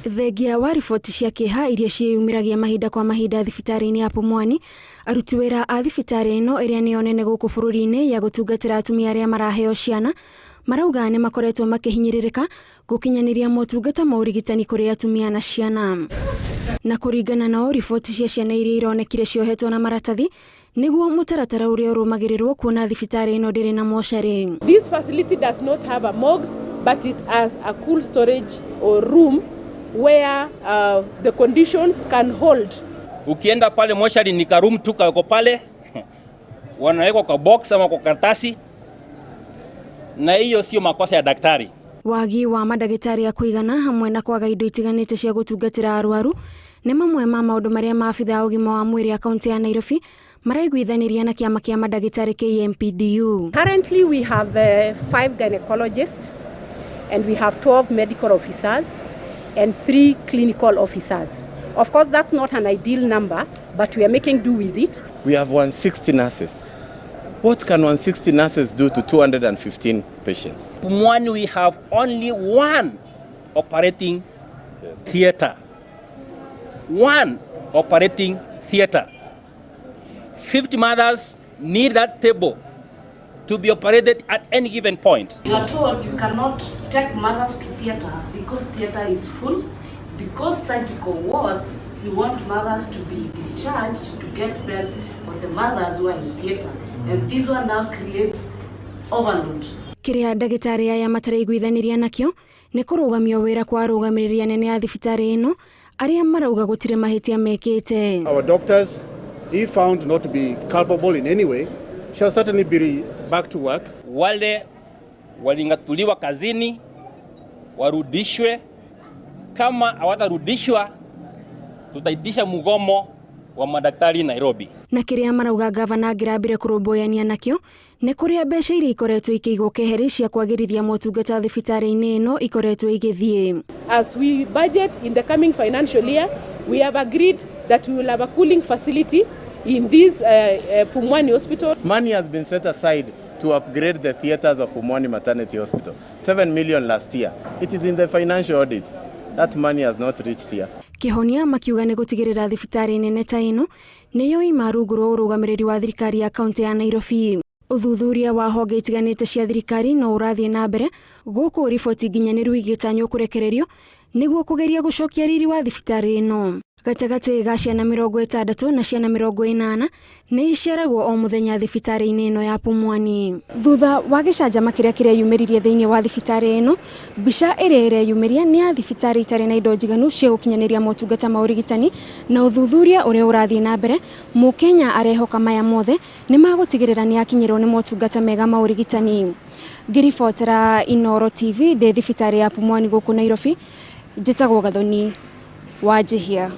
Thengia wa riboti cia kĩeha iria ciĩyumĩragia mahinda kwa mahinda thibitarĩ-inĩ ya Pumwani, aruti wĩra a thibitarĩ ĩno ĩrĩa nĩyo nene gũkũ bũrũri-inĩ ya gũtungatĩra atumia arĩa maraheo ciana, marauga nĩ makoretwo makĩhinyĩrĩrĩka gũkinyanĩria motungata ma ũrigitani kũrĩ atumia na ciana. Na kũringana nao, riboti cia ciana iria ironekire ciohetwo na maratathi nĩguo mũtaratara ũrĩa ũrũmagĩrĩrwo kuona thibitarĩ ĩno ndĩrĩ na mocarĩ. This facility does not have a morgue, but it has a cool storage or room where the conditions can hold. Ukienda pale moshari ni ka room tu kako pale, wanawekwa kwa box ama kwa karatasi, na hiyo sio makosa ya daktari. Wagi wa mandagĩtarĩ a kũigana hamwe na kwaga indo itiganĩte cia gũtungatĩra arwaru nĩ mamwe ma maũndũ marĩa maabitha a ũgima wa mwĩrĩ a kaunti ya Nairobi maraiguithanĩria na kĩama kĩa mandagĩtarĩ KMPDU. Currently we have 5 gynecologists and we have 12 medical officers and 3 clinical officers. Of course, that's not an ideal number, but we are making do with it. We have 160 nurses. What can 160 nurses do to 215 patients? Pumwani, we have only one operating theater. One operating theater. 50 mothers need that table to be operated at any given point. You are told you cannot take mothers to theater because theater is full, because surgical wards, you want mothers to be discharged to get beds for the mothers who are in theater. And this one now creates overload. Kĩrĩa ndagĩtarĩ aya mataraiguithanĩria nakĩo nĩ kũrũgamio wĩra kwa arũgamĩrĩri anene a thibitarĩ ĩno arĩa marauga gũtirĩ mahĩtia mekĩte. Our doctors, if found not to be culpable in any way, shall certainly be back to work. Wale waling'atuliwa kazini warudishwe. Kama hawatarudishwa, tutaitisha mgomo wa madaktari Nairobi. Na kĩrĩa marauga gavana angĩrambire kũrũmbũyania nakĩo nĩ kũrĩa mbeca iria ikoretwo ikĩigwo keheri cia kwagĩrithia motungata thibitarĩ-inĩ ĩno ikoretwo igĩthiĩ. As we budget in the coming financial year, we have agreed that we will have a cooling facility in this Pumwani Hospital. Money has been set aside to upgrade the theaters of Pumwani Maternity Hospital. 7 million last year. It is in the financial audits. That money has not reached here. Kĩhonia makiuga nĩ gũtigĩrĩra thibitarĩ nene ta ĩno nĩyo ima rungu rwa ũrũgamĩrĩri wa thirikari ya kaunti ya Nairobi. Ũthuthuria wa honge itiganĩte cia thirikari no ũrathiĩ na mbere gũkũ riboti nginyanĩru igĩtanywo kũrekererio nĩguo kũgeria gũcokia riri wa thibitarĩ ĩno. Gatagatĩ ga ciana 60 na ciana 80 nĩ iciaragwo o mũthenya thibitarĩ-inĩ ĩno ya Pumwani. Thutha wa gĩcanjama kĩrĩa kĩreyumĩririe thĩinĩ wa thibitarĩ ĩno, mbica ĩrĩa ĩreyumĩria nĩ ya thibitarĩ itarĩ na indo njiganu cia gũkinyanĩria motungata ma ũrigitani na ũthuthuria ũrĩa ũrathiĩ na mbere, Mũkenya arehoka maya mothe nĩ magũtigĩrĩra nĩ akinyĩrwo nĩ motungata mega ma ũrigitani. Ngĩribotera Inooro TV ndĩ thibitarĩ ya Pumwani gũkũ Nairobi, njĩtagwo Gathoni Wanjihia.